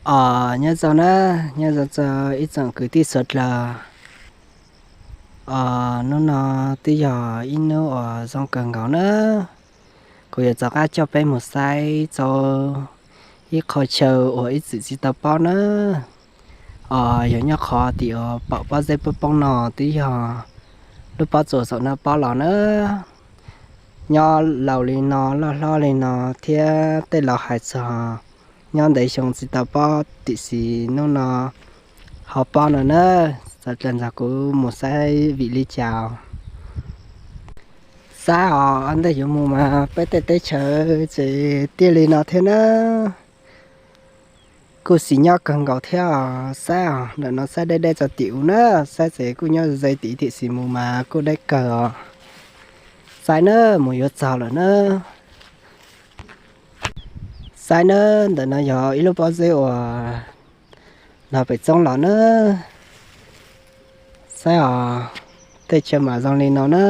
Os, nyob zoo na, nyob zoo txog ib tsoom kwv tij suav dlawg. Os, hnub no twb yog ib hnub uas zoo kawg nkaus na. Kuv yuav rov qab coj peb mus saib txog ib qho chaw uas ib txwm tsis tau paub na. Os, yog nyob qhov tim uas pom pob zeb poob poob no twb yog lub pob tsuas saum no pob los na. Nyob laus li no, loj hlob li no thiab tej laus hais txog nyob ntev xyoo tsis tau pob, tiam sis hnub no ho pob no na. Sawv daws nrog kuv mus saib vim li cas. Saib os, ntej yuav mus mas peb tej teb chaws ces tiaj li no thiab na. Kuj xis nyob kawg nkaus thiab os. Saib os, ntawm no saib deb deb txog tim u na, saib ces kuj nyob ze tid tiam sis mus mas kuj deb kawg os. Saib na, mus yuav txog lawm na. Saib na, ntawm no yog ib lub pob zeb uas nov pem txoob los na. Saib os, tej chaw mas zoo li no na.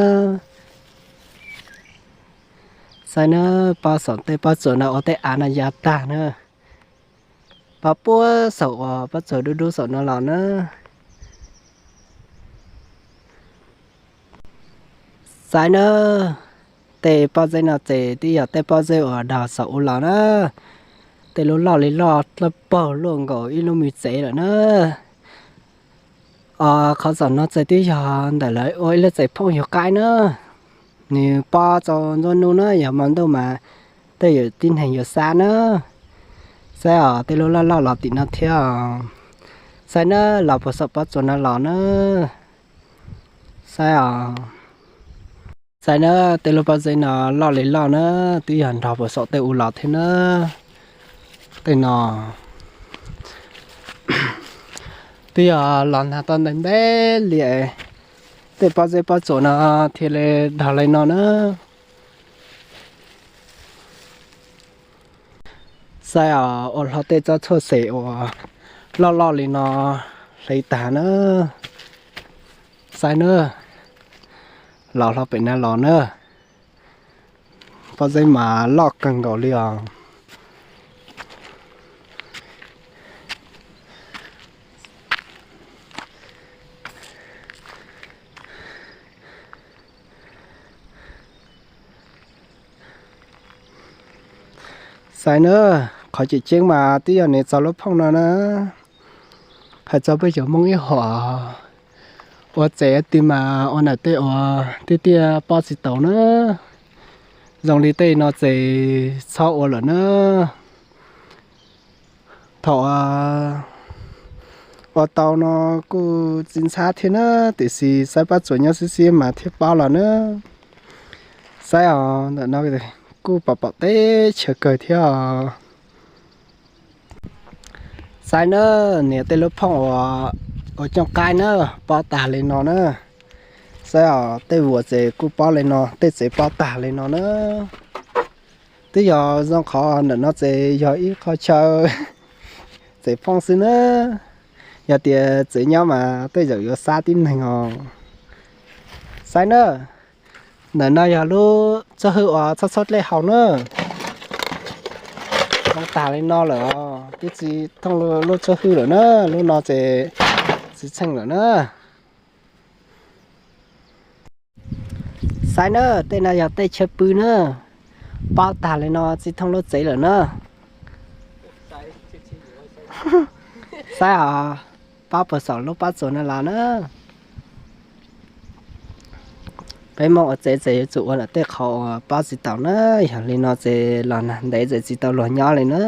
Saib na, pob saum tej pob tsuas no ua tej av no ya tag na. Pob puag saum uas pob tsuas dub dub saum no los na. Saib na, tej pob zeb no ces twb yog tej pob zeb uas dog saum u los na. Tej lub loj li loj dlawb paug luaj nkaus ib lub me tsev lawm na. Os, qhov saum no ces twb yog ntawm lawv ua ib lub tsev phooj ywg qaib na. Nws pob txaus nruab hnub na, yog hmo ntuj mas tej yam tib neeg yuav xab na. Saib os, tej lub loj loj los tim no thiab os. Saib na, los puag saum pob tsuas no los na. Saib os. Saib na, tej lub pob zeb no loj li loj na, twb yog nrog puag saum tej u los thiab na. Tej no twb yog los nag tau ntev ntev li, tej pob zeb pob tsuas no thiaj li dog li no na. Saib os, ua hlo tej tsob tshuaj xes uas loj loj li no hle tag na. Saib na, los hlo pem no los na. Pob zeb mas loj kawg nkaus li os. Saib na, qhov tseem ceeb mas twb yog nws txog lub phooj no na. Hais txog peb cov Hmoob ib hom ua tsev twg mas ua nam tej uas tiaj tiaj pob tsis tau na. Zoo li tej no ces txhob ua lawm na. Thaum ua tau no kuj tsis ntxhab thiab na, tiam sis saib pob tsuas nyob xwb xwb mas thiaj pob los na. Saib os, ntawm no kuj pom pom teb chaws kawg thiab os. Saib na, nias tej lub phooj uas cooj qaib na, pob tag li no na. Saib os, tej vuas ces kuj pob li no, tej tsev pob tag li no na. Twb yog zoo qhov ntawm no ces yog ib qho chaw tsev phooj xwb na. Yog tias tsev nyob mas tej zaum yuav xab tib neeg os. Saib na, ntawm no yog lub tsawb hwj uas txhob txhob dlej haus na. Pob tag li no lawm os, twb tsis thooj lub tsawb hwj lawm na, lub no ces tsis txheej lawm na. Saib na, tej no yog tej chaw pw na, pob tag li no tsis thooj lub tsev lawm na. Saib os, pob puag saum lub pob tsuas no los na. Peb Hmoob ua tsev ces yuav tsum ua lawm tej qhov uas pob tsis tau na, yog li no ces los nag ntev ces tsis tau luag nyob li na.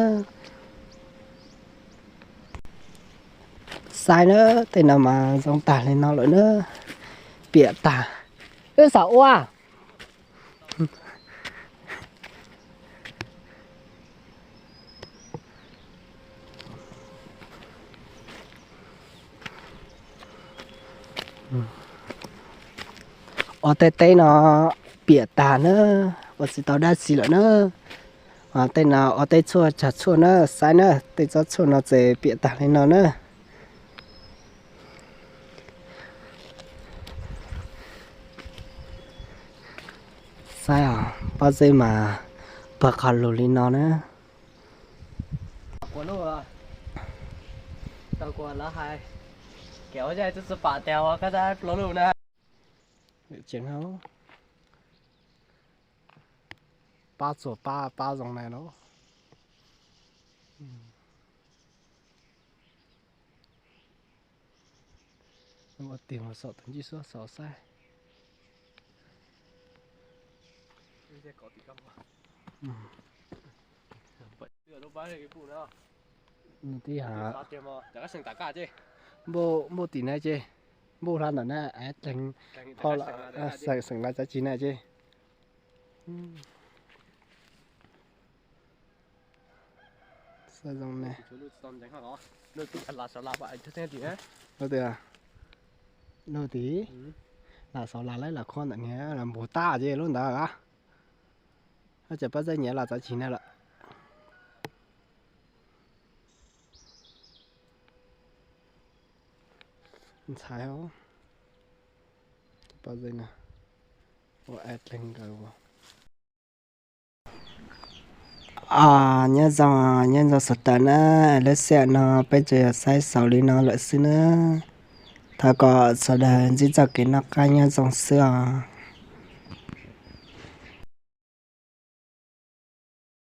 Saib na, tej no mas zoo tag li no lawm na, piam tag. Wb xav ua ua tej teb no piam tag na, ua tsis tau dab tsi lawm na. Tej no ua tej tshuaj tsag tshuaj na, saib na, tej tsob tshuaj no ces piam tag li no na. Saib os, pob zeb mas pawg qhov lug li no na. Kuv lawv hais, kev ua zaj tub txuv pam tias ua kab tab plaub lub na. Tseem pab txuas pab pab zoo na los. Ua tiag mas saum tus ntsib suab saum saib. Nws tib ha, npauj tim na ces, npauj hla ntawm na, es teeg, xeem lawv tsav tsis na ces. Xav zoo ne. Tias, lub tim, lam xauv lam laib lam khob ntawm niag lam npug tag ces lub ntawd a. Ab, cas Paj Zeb nyiam lam tsav tsis na lawm. Ntxhais, Paj Zeb na, ua es teeg nkaus. Nyob zoo, nyob zoo sawv daws na, lub sij hawm no peb tsuas yog saib xaus li no lawm xwb na. Thov kom sawv daws ntsib txoj kev noj qab nyob zoo xwb os.